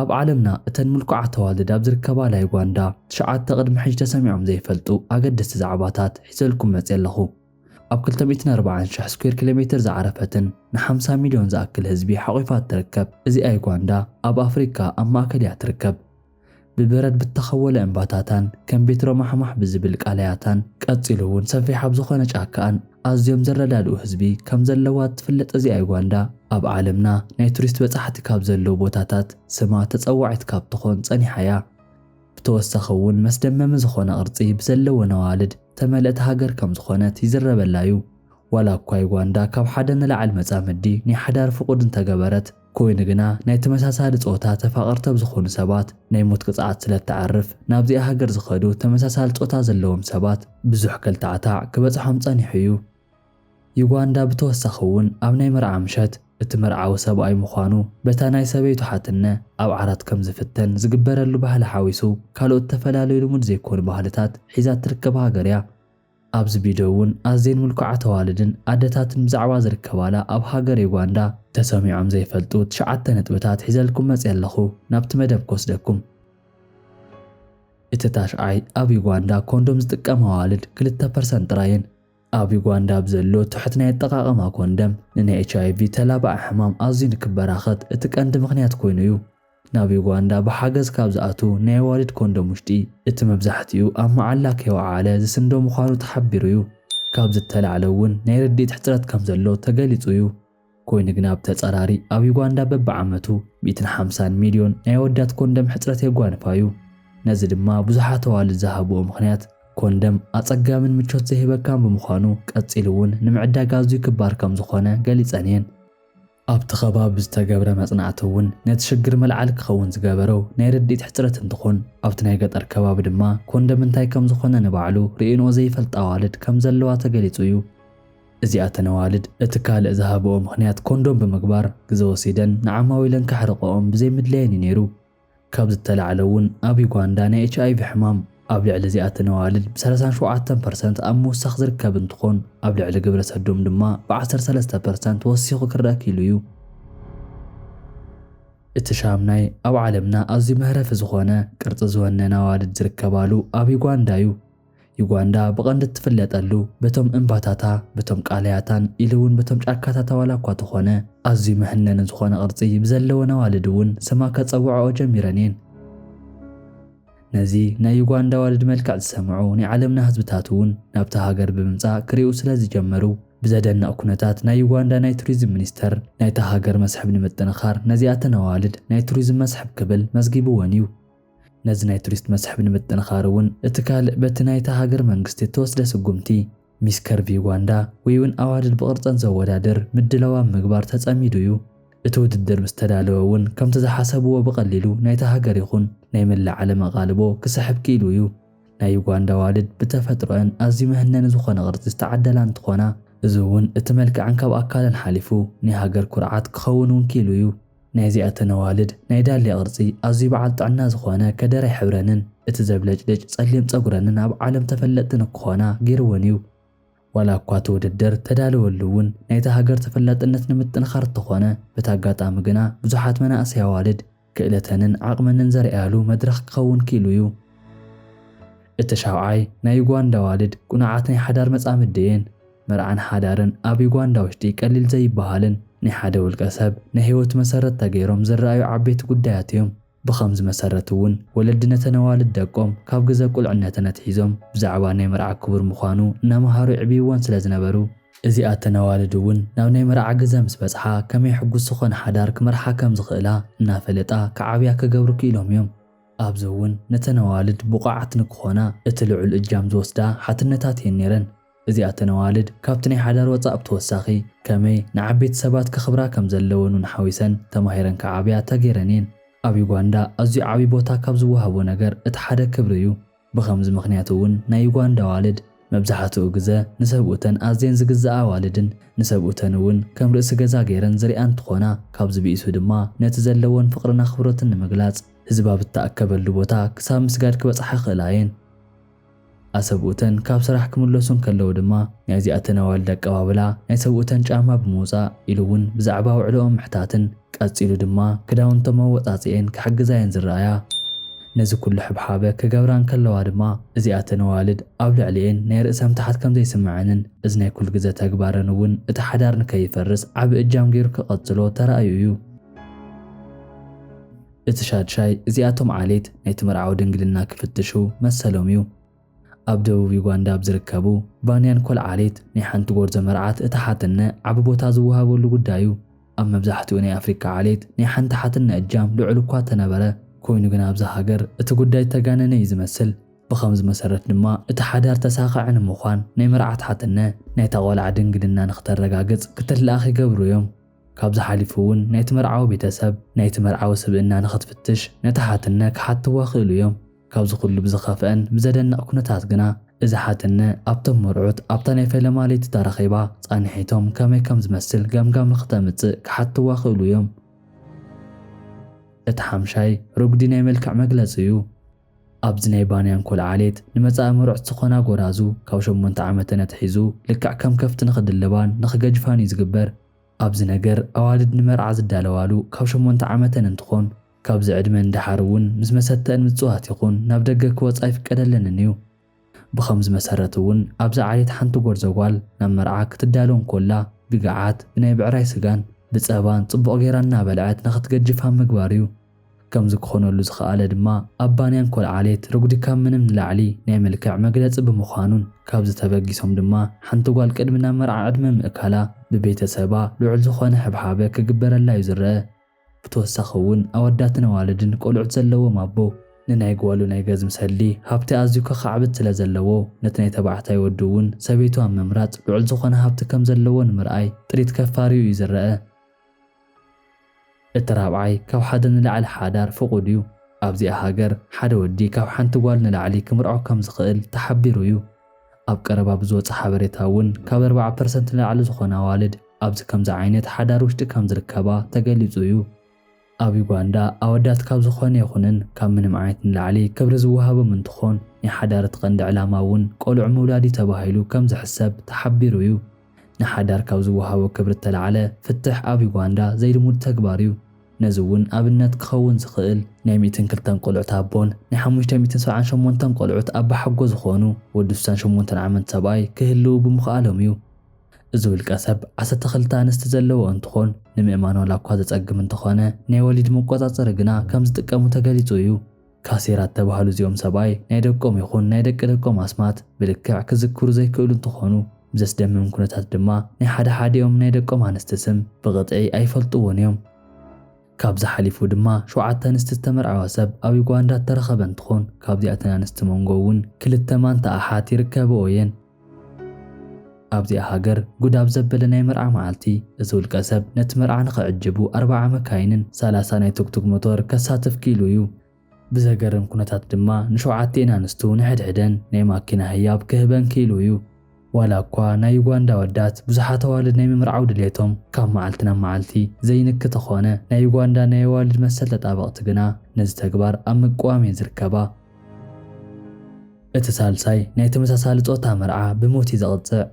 ኣብ ዓለምና እተን ምልኩዓት ኣዋልድ ኣብ ዝርከባላ ዩጋንዳ ትሽዓተ ቅድሚ ሕጂ ተሰሚዖም ዘይፈልጡ ኣገደስቲ ዛዕባታት ሒዘልኩም መጽየ ኣለኹ። ኣብ ክልተ ሚእትን ኣርባዓን ሽሕ ስኩዌር ኪሎ ሜትር ዝዓረፈትን ንሓምሳ ሚልዮን ዝኣክል ህዝቢ ሓቒፋ እትርከብ እዚኣ ዩጋንዳ ኣብ ኣፍሪካ ኣብ ማእከል እያ ትርከብ። ብበረድ ብተኸወለ እምባታታን ከም ቤት ሮማሕማሕ ብዝብል ቃላያታን ቀጺሉ እውን ሰፊሕ ኣብ ዝኾነ ጫካኣን ኣዝዮም ዝረዳድኡ ህዝቢ ከም ዘለዋ እትፍለጥ እዚኣ ዩጋንዳ ኣብ ዓለምና ናይ ቱሪስት በጻሕቲ ካብ ዘለዉ ቦታታት ስማ ተጸዋዒት ካብ ትኾን ጸኒሓ እያ። ብተወሳኺ እውን መስደመሚ ዝኾነ ቅርጺ ብዘለወን ኣዋልድ ተመልእቲ ሃገር ከም ዝኾነት ይዝረበላ እዩ። ዋላ እኳ ዩጋንዳ ካብ ሓደ ንላዕሊ መጻምዲ ናይ ሓዳር ፍቑድ እንተገበረት፣ ኮይኑ ግና ናይ ተመሳሳሊ ጾታ ተፋቐርቲ ኣብ ዝኾኑ ሰባት ናይ ሞት ቅጽዓት ስለ እተዕርፍ፣ ናብዚኣ ሃገር ዝኸዱ ተመሳሳሊ ጾታ ዘለዎም ሰባት ብዙሕ ከልታዕታዕ ክበጽሖም ጸኒሑ እዩ። ዩጋንዳ ብተወሳኺ እውን ኣብ ናይ መርዓ ምሸት እቲ መርዓዊ ሰብኣይ ምዃኑ በታ ናይ ሰበይቱ ሓትነ ኣብ ዓራት ከም ዝፍተን ዝግበረሉ ባህሊ ሓዊሱ ካልኦት ዝተፈላለዩ ልሙድ ዘይኮኑ ባህልታት ሒዛ እትርከብ ሃገር እያ። ኣብዚ ቪድዮ እውን ኣዝየን ምልኩዓት ኣዋልድን ኣደታትን ብዛዕባ ዝርከባላ ኣብ ሃገር ዩጋንዳ ተሰሚዖም ዘይፈልጡ ትሽዓተ ነጥብታት ሒዘልኩም መፅየ ኣለኹ። ናብቲ መደብ ክወስደኩም። እቲ ታሽዓይ ኣብ ዩጋንዳ ኮንዶም ዝጥቀማ ኣዋልድ ክልተ ፐርሰንት ጥራየን። ኣብ ዩጋንዳ ኣብ ዘሎ ትሑት ናይ ኣጠቓቕማ ኮንደም ንናይ ኤች ኣይ ቪ ተላባዒ ሕማም ኣዝዩ ንክበራኸት እቲ ቀንዲ ምኽንያት ኮይኑ እዩ። ናብ ዩጋንዳ ብሓገዝ ካብ ዝኣቱ ናይ ኣዋልድ ኮንዶም ውሽጢ እቲ መብዛሕትኡ ኣብ መዓላ ከይወዓለ ዝስንዶ ምዃኑ ተሓቢሩ እዩ። ካብ ዝተላዕለ እውን ናይ ረድኤት ሕፅረት ከም ዘሎ ተገሊፁ እዩ። ኮይኑ ግና ብተፃራሪ ኣብ ዩጋንዳ በብዓመቱ ሚእትን ሓምሳን ሚልዮን ናይ ኣወዳት ኮንደም ሕፅረት የጓንፋ እዩ። ነዚ ድማ ብዙሓት ኣዋልድ ዝሃብዎ ምኽንያት ኮንደም ኣፀጋምን ምቾት ዘይህበካን ብምዃኑ ቀፂሉ እውን ንምዕዳግ ኣዝዩ ክባር ከም ዝኾነ ገሊፀን እየን። ኣብቲ ከባቢ ዝተገብረ መጽናዕቲ እውን ነቲ ሽግር መልዓሊ ክኸውን ዝገበረው ናይ ረድኤት ሕጽረት እንትኾን ኣብቲ ናይ ገጠር ከባቢ ድማ ኮንደም እንታይ ከም ዝኾነ ንባዕሉ ርእይንኦ ዘይፈልጣ ኣዋልድ ከም ዘለዋ ተገሊጹ እዩ። እዚኣተን ኣዋልድ እቲ ካልእ ዝሃብኦ ምኽንያት ኮንዶም ብምግባር ግዘ ወሲደን ንዓማዊለን ከሕርቕኦም ብዘይምድለየን እዩ ነይሩ። ካብ ዝተላዕለ እውን ኣብ ዩጋንዳ ናይ ኤች ኣይ ቪ ሕማም ኣብ ልዕሊ እዚኣተን ኣዋልድ ብ ሰላሳን ሸውዓተን ፐርሰንት ኣብ ምውሳኽ ዝርከብ እንትኾን ኣብ ልዕሊ ግብረ ሰዶም ድማ ብ ዓሰርተ ሰለስተ ፐርሰንት ወሲኹ ክረአ ክኢሉ እዩ። እቲ ሻምናይ ኣብ ዓለምና ኣዝዩ መህረፊ ዝኾነ ቅርጺ ዝወነነ ኣዋልድ ዝርከባሉ ኣብ ዩጋንዳ እዩ። ዩጋንዳ ብቐንዲ እትፍለጠሉ በቶም እምባታታ፣ በቶም ቃላያታን ኢሉ እውን በቶም ጫካታታ ዋላ እኳ ተኾነ ኣዝዩ መህነኒ ዝኾነ ቅርጺ ብዘለወን ኣዋልድ እውን ስማ ከጸውዕኦ ጀሚረን እየን። ነዚ ናይ ዩጋንዳ ኣዋልድ መልክዕ ዝሰምዑ ናይ ዓለምና ህዝብታት እውን ናብታ ሃገር ብምምጻእ ክሪኡ ስለ ዝጀመሩ ብዘደንቕ ኩነታት ናይ ዩጋንዳ ናይ ቱሪዝም ሚኒስተር ናይታ ሃገር መስሕብ ንምጥንኻር ነዚኣተን ኣዋልድ ናይ ቱሪዝም መስሕብ ክብል መዝጊብወን እዩ። ነዚ ናይ ቱሪስት መስሕብ ንምጥንኻር እውን እቲ ካልእ በቲ ናይታ ሃገር መንግስቲ እተወስደ ስጉምቲ ሚስ ከርቪ ዩጋንዳ ወይ እውን ኣዋልድ ብቕርጸን ዘወዳድር ምድላው ኣብ ምግባር ተጸሚዱ እዩ። እቲ ውድድር ምስ ተዳለወ እውን ከምቲ ዝሓሰብዎ ብቐሊሉ ናይታ ሃገር ይኹን ናይ መላእ ዓለም ኣቓልቦ ክስሕብ ክኢሉ እዩ። ናይ ዩጋንዳ ኣዋልድ ብተፈጥሮአን ኣዝዩ መህነኒ ዝኾነ ቅርጺ ዝተዓደላ እንትኾና፣ እዚ እውን እቲ መልክዐን ካብ ኣካለን ሓሊፉ ናይ ሃገር ኩርዓት ክኸውን እውን ክኢሉ እዩ። ናይዚኣተን ኣዋልድ ናይ ዳሌ ቅርጺ ኣዝዩ በዓል ጥዕና ዝኾነ ከደራይ ሕብረንን እቲ ዘብለጭልጭ ጸሊም ጸጉረንን ኣብ ዓለም ተፈለጥቲ ንክኾና ገይርወን እዩ። ዋላ እኳ እቲ ውድድር ተዳለወሉ እውን ናይታ ሃገር ተፈላጥነት ንምጥንኻር እንተኾነ፣ በቲ ኣጋጣሚ ግና ብዙሓት መናእሰይ ኣዋልድ ክእለተንን ዓቕመንን ዘርእያሉ መድረኽ ክኸውን ክኢሉ እዩ። እቲ ሻውዓይ ናይ ዩጋንዳ ኣዋልድ ቅኑዓት ናይ ሓዳር መጻምዲ እየን። መርዓን ሓዳርን ኣብ ዩጋንዳ ውሽጢ ቀሊል ዘይበሃልን ናይ ሓደ ውልቀ ሰብ ናይ ህይወት መሰረት ተገይሮም ዝረኣዩ ዓበይቲ ጉዳያት እዮም። ብኸምዚ መሰረት እውን ወለዲ ነተን ኣዋልድ ደቆም ካብ ግዘ ቁልዕነተን ኣትሒዞም ብዛዕባ ናይ መርዓ ክቡር ምዃኑ እናመሃሩ የዕብይወን ስለ ዝነበሩ፣ እዚኣተን ኣዋልድ እውን ናብ ናይ መርዓ ግዘ ምስ በጽሓ ከመይ ሕጉስ ዝኾነ ሓዳር ክመርሓ ከም ዝኽእላ እናፈለጣ ክዓብያ ክገብሩ ክኢሎም እዮም። ኣብዚ እውን ነተን ኣዋልድ ብቑዓት ንክኾና እቲ ልዑል እጃም ዝወስዳ ሓትነታት እየን ነይረን። እዚኣተን ኣዋልድ ካብቲ ናይ ሓዳር ወጻእ ብተወሳኺ ከመይ ንዓበይቲ ሰባት ከኽብራ ከም ዘለወን እውን ሓዊሰን ተማሂረን ክዓብያ ተገይረን እየን። ኣብ ዩጋንዳ ኣዝዩ ዓብዪ ቦታ ካብ ዝወሃቦ ነገር እቲ ሓደ ክብሪ እዩ። ብኸምዚ ምኽንያት እውን ናይ ዩጋንዳ ኣዋልድ መብዛሕትኡ ግዘ ንሰብኡተን ኣዝየን ዝግዝኣ ኣዋልድን ንሰብኡተን እውን ከም ርእሲ ገዛ ገይረን ዝሪኣ እንትኾና፣ ካብዚ ብኢሱ ድማ ነቲ ዘለወን ፍቕርን ኣኽብሮትን ንምግላጽ ህዝቢ ኣብ እተኣከበሉ ቦታ ክሳብ ምስጋድ ክበጽሓ ይኽእላ እየን። ኣሰብኡተን ካብ ስራሕ ክምለሱ እንከለዉ ድማ ናይዚኣተን ኣዋልድ ኣቀባብላ ናይ ሰብኡተን ጫማ ብምውጻእ ኢሉ እውን ብዛዕባ ውዕሎኦም ምሕታትን ቀጺሉ ድማ ክዳውንቶም መወጻጽኤን ክሕግዛየን ዝረኣያ። ነዚ ኩሉ ሕብሓበ ክገብራ እንከለዋ ድማ፣ እዚኣተን ኣዋልድ ኣብ ልዕሊኤን ናይ ርእሰ ምትሓት ከም ዘይስምዐንን፣ እዚ ናይ ኩሉ ግዜ ተግባረን እውን እቲ ሓዳር ንከይፈርስ ዓቢ እጃም ገይሩ ክቐጽሎ ተራእዩ እዩ። እቲ ሻድሻይ፣ እዚኣቶም ዓሌት ናይቲ መርዓዊ ድንግልና ክፍትሹ መሰሎም እዩ። ኣብ ደቡብ ዩጋንዳ ኣብ ዝርከቡ ባንያን ኮል ዓሌት ናይ ሓንቲ ጎርዞ መርዓት እቲ ሓትነ ዓቢ ቦታ ዝወሃበሉ ጉዳይ እዩ። ኣብ መብዛሕትኡ ናይ ኣፍሪካ ዓሌት ናይ ሓንቲ ሓትነ እጃም ልዑል እኳ ተነበረ፣ ኮይኑ ግን ኣብዚ ሃገር እቲ ጉዳይ ተጋነነ እዩ ዝመስል። ብኸምዚ መሰረት ድማ እቲ ሓዳር ተሳኻዒ ንምዃን ናይ መርዓት ሓትነ ናይታ ቆልዓ ድንግልና ንክተረጋግጽ ክትልኣኽ ይገብሩ እዮም። ካብዚ ሓሊፉ እውን ናይቲ መርዓዊ ቤተሰብ ናይቲ መርዓዊ ስብእና ንክትፍትሽ ነታ ሓትነ ክሓትዋ ክእሉ እዮም። ካብዚ ኩሉ ብዝኸፍአን ብዘደንቕ ኩነታት ግና፣ እዛ ሓትነ ኣብቶም መርዑት ኣብታ ናይ ፈለማ ለይቲ ተረኺባ ጻንሒቶም ከመይ ከም ዝመስል ገምጋም ንክተምጽእ ክሓትዋ ክእሉ እዮም። እቲ ሓምሻይ ርጉዲ ናይ መልክዕ መግለጺ እዩ። ኣብዚ ናይ ባንያን ኮል ዓሌት ንመጻኢ መርዑት ዝኾና ጎራዙ ካብ ሸሞንተ ዓመተን ኣትሒዙ ልክዕ ከም ከፍቲ ንክድልባን ንክገጅፋን እዩ ዝግበር። ኣብዚ ነገር ኣዋልድ ንመርዓ ዝዳለዋሉ ካብ ሸሞንተ ዓመተን እንትኾን፣ ካብዚ ዕድመ ንደሓር እውን ምስ መሰተአን ምጽዋት ይኹን ናብ ደገ ክወጻ ኣይፍቀደለንን እዩ። ብኸምዚ መሰረት እውን ኣብዚ ዓሌት ሓንቲ ጎርዞ ጓል ናብ መርዓ ክትዳሎ እንኮላ ብገዓት፣ ብናይ ብዕራይ ስጋን ብጸባን ጽቡቕ ጌራ እናበልዐት ንኽትገጅፍ ኣብ ምግባር እዩ። ከምዚ ክኾነሉ ዝኸኣለ ድማ ኣብ ባንያን ኮል ዓሌት ርጉዲ ካብ ምንም ንላዕሊ ናይ መልክዕ መግለጺ ብምዃኑን፣ ካብዚ ተበጊሶም ድማ ሓንቲ ጓል ቅድሚ ናብ መርዓ ዕድመ ምእካላ ብቤተሰባ ልዑል ዝኾነ ሕብሓበ ክግበረላ እዩ ዝረአ። ብተወሳኺ እውን ኣወዳትን ኣዋልድን ቆልዑት ዘለዎም ኣቦ ንናይ ጓሉ ናይ ገዝም ሰሊ ሃብቲ ኣዝዩ ከኻዕብት ስለ ዘለዎ፣ ነቲ ናይ ተባዕታይ ወዱ እውን ሰበይቱ ኣብ ምምራጽ ልዑል ዝኾነ ሃብቲ ከም ዘለዎ ንምርኣይ ጥሪት ከፋርዩ እዩ ዝረአ። እቲ ራብዓይ ካብ ሓደ ንላዕሊ ሓዳር ፍቑድ እዩ። ኣብዚኣ ሃገር ሓደ ወዲ ካብ ሓንቲ ጓል ንላዕሊ ክምርዖ ከም ዝኽእል ተሓቢሩ እዩ። ኣብ ቀረባ ብዝወጸ ሓበሬታ እውን ካብ ኣርብዓ ፐርሰንት ንላዕሊ ዝኾና ኣዋልድ ኣብዚ ከምዚ ዓይነት ሓዳር ውሽጢ ከም ዝርከባ ተገሊጹ እዩ። ኣብ ዩጋንዳ ኣወዳት ካብ ዝኾነ ይኹንን ካብ ምንም ዓይነት ንላዕሊ ክብሪ ዝወሃቦም እንትኾን፣ ናይ ሓዳር እቲ ቀንዲ ዕላማ እውን ቆልዑ ምውላድ እዩ ተባሂሉ ከም ዝሕሰብ ተሓቢሩ እዩ። ንሓዳር ካብ ዝወሃቦ ክብሪ እተላዕለ ፍትሕ ኣብ ዩጋንዳ ዘይልሙድ ተግባር እዩ። ነዚ እውን ኣብነት ክኸውን ዝኽእል ናይ ሚእትን ክልተን ቆልዑት ኣቦን ናይ ሓሙሽተ ሚእትን ሰብዓን ሸሞንተን ቆልዑት ኣባሓጎ ዝኾኑ ወዲ ስሳን ሸሞንተን ዓመት ሰብኣይ ክህልዉ ብምኽኣሎም እዩ። እዚ ውልቀ ሰብ ዓሰርተ ክልተ ኣንስቲ ዘለዎ እንትኾን፣ ንምእማን ዋላ እኳ ዘጸግም እንተኾነ፣ ናይ ወሊድ መቆጻጸሪ ግና ከም ዝጥቀሙ ተገሊጹ እዩ። ካሴራ እተባህሉ እዚኦም ሰብኣይ ናይ ደቆም ይኹን ናይ ደቂ ደቆም ኣስማት ብልክዕ ክዝክሩ ዘይክእሉ እንትኾኑ፣ ብዘስደምም ኩነታት ድማ ናይ ሓደ ሓዲኦም ናይ ደቆም ኣንስቲ ስም ብቕጥዒ ኣይፈልጥዎን እዮም። ካብዚ ሓሊፉ ድማ ሸውዓተ ኣንስቲ ዝተመርዓወ ሰብ ኣብ ዩጋንዳ እተረኸበ እንትኾን፣ ካብዚኣተን ኣንስቲ መንጎ እውን ክልተ ማንታ ኣሓት ይርከብኦ እየን። ኣብዚኣ ሃገር ጉድ ኣብ ዘበለ ናይ መርዓ መዓልቲ፣ እዚ ውልቀ ሰብ ነቲ መርዓ ንኽዕጅቡ ኣርብዓ መካይንን ሰላሳ ናይ ቱክቱክ ሞቶር ከሳትፍ ክኢሉ እዩ። ብዘገርም ኩነታት ድማ ንሸውዓቲኤን ኣንስቱ ንሕድሕደን ናይ ማኪና ህያብ ክህበን ክኢሉ እዩ። ዋላ እኳ ናይ ዩጋንዳ ኣወዳት ብዙሓት ኣዋልድ ናይ ምምርዓው ድሌቶም ካብ መዓልቲ ናብ መዓልቲ ዘይንኪ ተኾነ፣ ናይ ዩጋንዳ ናይ ኣዋልድ መሰል ተጣበቕቲ ግና ነዚ ተግባር ኣብ ምቅዋም እየን ዝርከባ። እቲ ሳልሳይ ናይ ተመሳሳሊ ጾታ መርዓ ብሞት እዩ ዘቕጽዕ።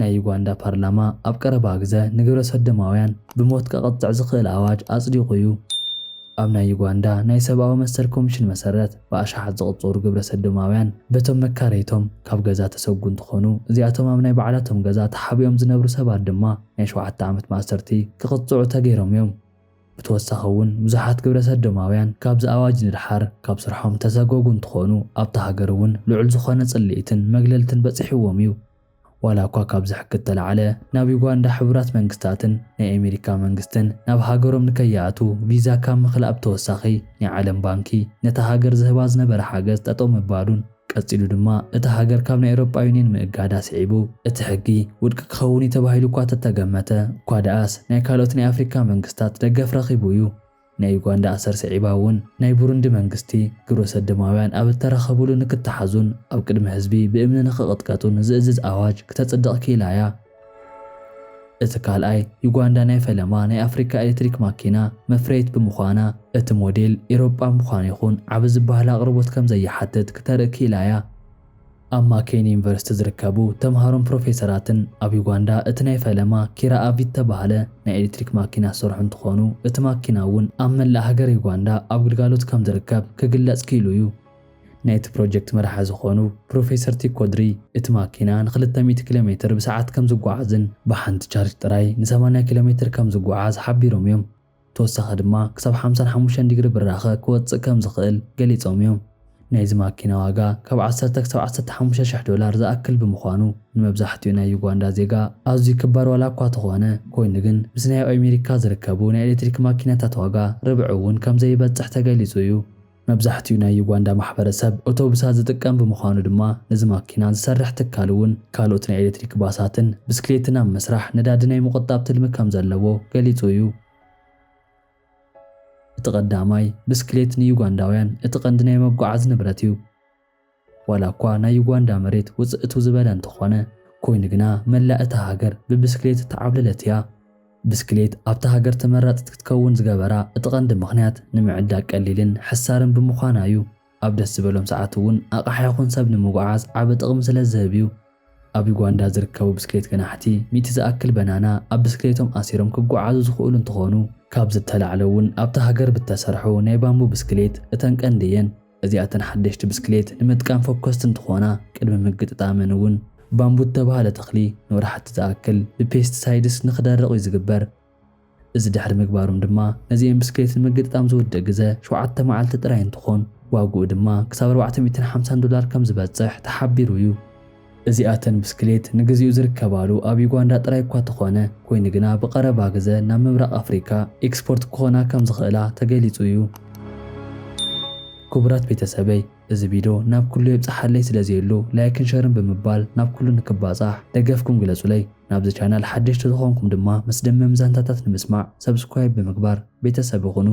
ናይ ዩጋንዳ ፓርላማ ኣብ ቀረባ ግዘ ንግብረ ሰዶማውያን ብሞት ከቐጽዕ ዝኽእል ኣዋጅ ኣጽዲቑ እዩ። ኣብ ናይ ዩጋንዳ ናይ ሰብኣዊ መሰል ኮሚሽን መሰረት ብኣሽሓት ዝቕጸሩ ግብረ ሰዶማውያን በቶም መካረይቶም ካብ ገዛ ተሰጉ እንትኾኑ፣ እዚኣቶም ኣብ ናይ ባዕላቶም ገዛ ተሓቢኦም ዝነብሩ ሰባት ድማ ናይ ሸውዓተ ዓመት ማእሰርቲ ክቕጽዑ ተገይሮም እዮም። ብተወሳኺ እውን ብዙሓት ግብረ ሰዶማውያን ካብዚ ኣዋጅ ንድሓር ካብ ስርሖም ተሰጎጉ እንትኾኑ፣ ኣብታ ሃገር እውን ልዑል ዝኾነ ጽልኢትን መግለልትን በጺሕዎም እዩ። ዋላ እኳ ካብዚ ሕጊ እተላዕለ ናብ ዩጋንዳ ሕቡራት መንግስታትን ናይ ኣሜሪካ መንግስትን ናብ ሃገሮም ንከይኣትዉ ቪዛ ካብ ምኽላእ ብተወሳኺ ናይ ዓለም ባንኪ ነታ ሃገር ዝህባ ዝነበረ ሓገዝ ጠጠው ምባሉን ቀጺሉ ድማ እታ ሃገር ካብ ናይ ኤውሮጳ ዩኒየን ምእጋዳ ስዒቡ እቲ ሕጊ ውድቂ ክኸውን እዩ ተባሂሉ እኳ ተተገመተ እኳ ደኣስ ናይ ካልኦት ናይ ኣፍሪካ መንግስታት ደገፍ ረኺቡ እዩ። ናይ ዩጋንዳ ኣሰር ስዒባ እውን ናይ ቡሩንዲ መንግስቲ ግብረ ሰዶማውያን ኣብ እተረኸብሉ ንክተሓዙን ኣብ ቅድሚ ህዝቢ ብእምኒ ንክቕጥቀጡን ዝእዝዝ ኣዋጅ ክተጽድቕ ክኢላ እያ። እቲ ካልኣይ ዩጋንዳ ናይ ፈለማ ናይ ኣፍሪካ ኤሌክትሪክ ማኪና መፍረይት ብምዃና እቲ ሞዴል ኤሮጳ ምዃኑ ይኹን ዓቢ ዝበሃል ኣቕርቦት ከም ዘይሓትት ክተርኢ ክኢላ እያ። ኣብ ማኬን ዩኒቨርሲቲ ዝርከቡ ተምሃሮን ፕሮፌሰራትን ኣብ ዩጋንዳ እቲ ናይ ፈለማ ኪራ ኣቪ እተባህለ ናይ ኤሌክትሪክ ማኪና ዝሰርሑ እንትኾኑ፣ እቲ ማኪና እውን ኣብ መላእ ሃገር ዩጋንዳ ኣብ ግልጋሎት ከም ዝርከብ ክግለጽ ክኢሉ እዩ። ናይቲ ፕሮጀክት መራሒ ዝኾኑ ፕሮፌሰር ቲኮድሪ፣ እቲ ማኪና ን200 ኪሎ ሜትር ብሰዓት ከም ዝጓዓዝን ብሓንቲ ቻርጅ ጥራይ ን80 ኪሎ ሜትር ከም ዝጓዓዝ ሓቢሮም እዮም። ተወሳኺ ድማ ክሳብ 55 ዲግሪ ብራኸ ክወጽእ ከም ዝኽእል ገሊጾም እዮም። ናይዚ ማኪና ዋጋ ካብ 10 ክሳብ 15 ሺሕ ዶላር ዝኣክል ብምዃኑ፣ ንመብዛሕትኡ ናይ ዩጋንዳ ዜጋ ኣዝዩ ክባር ዋላ እኳ ተኾነ፣ ኮይኑ ግን ምስ ናይ ኣሜሪካ ዝርከቡ ናይ ኤሌክትሪክ ማኪናታት ዋጋ ርብዒ እውን ከም ዘይበጽሕ ተገሊጹ እዩ። መብዛሕትኡ ናይ ዩጋንዳ ማሕበረሰብ ኣውቶቡሳት ዝጥቀም ብምዃኑ ድማ፣ ነዚ ማኪና ዝሰርሕ ትካል እውን ካልኦት ናይ ኤሌክትሪክ ባሳትን ብስክሌትን ኣብ ምስራሕ ነዳዲ ናይ ምቑጣብ ትልሚ ከም ዘለዎ ገሊጹ እዩ። እቲ ቀዳማይ፣ ብስክሌት ንዩጋንዳውያን እቲ ቀንዲ ናይ መጓዓዚ ንብረት እዩ። ዋላ እኳ ናይ ዩጋንዳ መሬት ውጽእቱ ዝበለ እንተኾነ፣ ኮይኑ ግና መላእ እታ ሃገር ብብስክሌት እተዓብለለት እያ። ብስክሌት ኣብታ ሃገር ተመራጺት ክትከውን ዝገበራ እቲ ቀንዲ ምኽንያት፣ ንምዕዳግ ቀሊልን ሕሳርን ብምዃና እዩ። ኣብ ደስ ዝበሎም ሰዓት እውን ኣቕሓ ይኹን ሰብ ንምጉዓዝ ዓቢ ጥቕሚ ስለ ዝህብ እዩ። ኣብ ዩጋንዳ ዝርከቡ ብስክሌት ገናሕቲ ሚእቲ ዝኣክል በናና ኣብ ብስክሌቶም ኣሲሮም ክጓዓዙ ዝኽእሉ እንትኾኑ፣ ካብ ዝተላዕለ እውን ኣብታ ሃገር ብተሰርሑ ናይ ባምቡ ብስክሌት እተን ቀንዲ እየን። እዚኣተን ሓደሽቲ ብስክሌት ንምጥቃም ፈኮስቲ እንትኾና፣ ቅድሚ ምግጥጣመን እውን ባምቡ እተባህለ ተኽሊ ንወርሓት ዝኣክል ብፔስቲሳይድስ ንኽደርቕ እዩ ዝግበር። እዚ ድሕሪ ምግባሮም ድማ፣ ነዚአን ብስክሌት ንምግጥጣም ዝውድእ ግዘ ሸውዓተ መዓልቲ ጥራይ እንትኾን፣ ዋግኡ ድማ ክሳብ ኣርባዕተ ሚእትን ሓምሳን ዶላር ከም ዝበጽሕ ተሓቢሩ እዩ። እዚኣተን ብስክሌት ንግዚኡ ዝርከባሉ ኣብ ዩጋንዳ ጥራይ እኳ ተኾነ፣ ኮይኑ ግና ብቐረባ ግዘ ናብ ምብራቕ ኣፍሪካ ኤክስፖርት ክኾና ከም ዝኽእላ ተገሊጹ እዩ። ክቡራት ቤተሰበይ፣ እዚ ቪድዮ ናብ ኩሉ የብጽሓለይ ስለ ዘየሉ፣ ላይክን ሸርን ብምባል ናብ ኩሉ ንክባጻሕ ደገፍኩም ግለጹለይ። ናብዚ ቻናል ሓደሽቲ ዝኾንኩም ድማ፣ መስደመም ዛንታታት ንምስማዕ ሰብስክራይብ ብምግባር ቤተሰብ ይኹኑ።